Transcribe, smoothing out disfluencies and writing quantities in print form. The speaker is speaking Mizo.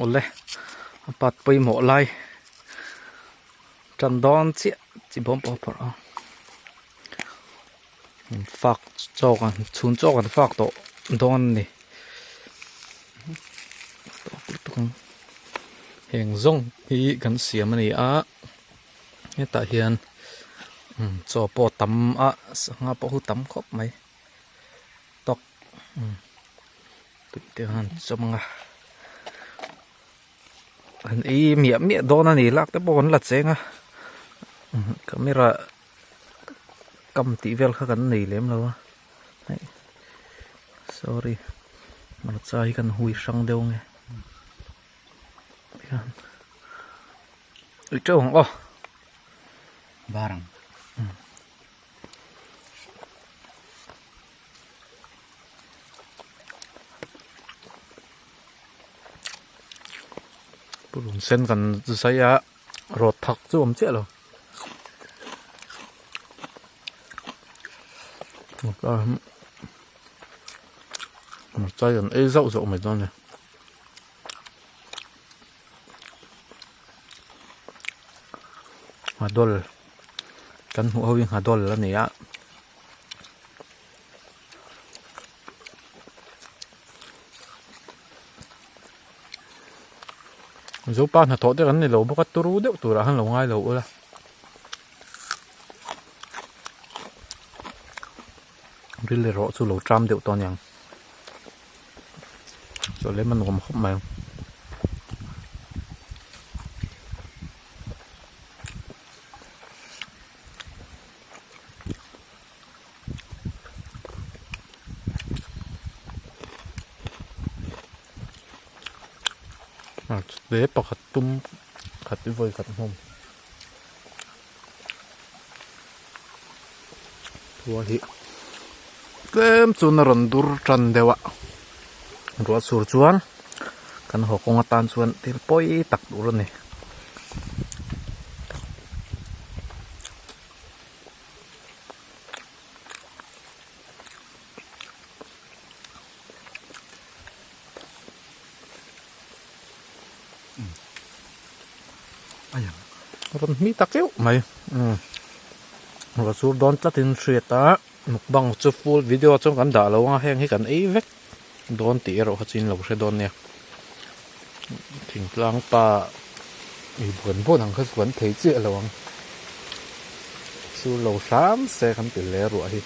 Awle a part pawimawh lai tan dawn chiah chi bawm pawh a phawrh a fak chawk an chhun chawk an fak tawh dawn a ni heng zawng hi kan siam a ni a hetah hian chaw pawh a tam a sangha pawh hi tam khawp mai tawk tui te khan chawm ang a an ei miah miah dawn a ni lak te pawh an la cheng a camera kam tih vel kha kan nei lem lo a hei sorry hmarcha hi kan hui hrang deuh ange tikhan ui teuh ang aw barang Purun sen kan zai a rawt thak chu awm chiah lo hmarcha hi an ei zauh zauh mai dawn a ni. Nghadawl kan hmuh ho hi nghadawl a ni a. Zopa hnathawh te kan ni lo bawk a turu deuh turah khan lo ngai lo ula. Ril erawh chu lo tram deuh tawh aniang. Chaw lem a nuam khawp mai ang. Hle pakhat tum khat i vawi khat hmawm thua hi tlem chuan a rawn dur tan deuh a ruah sur chuan kan haw kawng atan chuan thil pawi tak tur a ni. Rawn hmi ta keuh mai ruah sur dawn tlatin hriat a mukbang chu full video chuan kan dah lo ang a heng hi kan ei vek dawn tih erawh kha chu in lo hre dawn nia thingtlang pa ei buan buan ang kha chu kan thei chiah lo ang sur lo hram se kan ti hle ruah hi.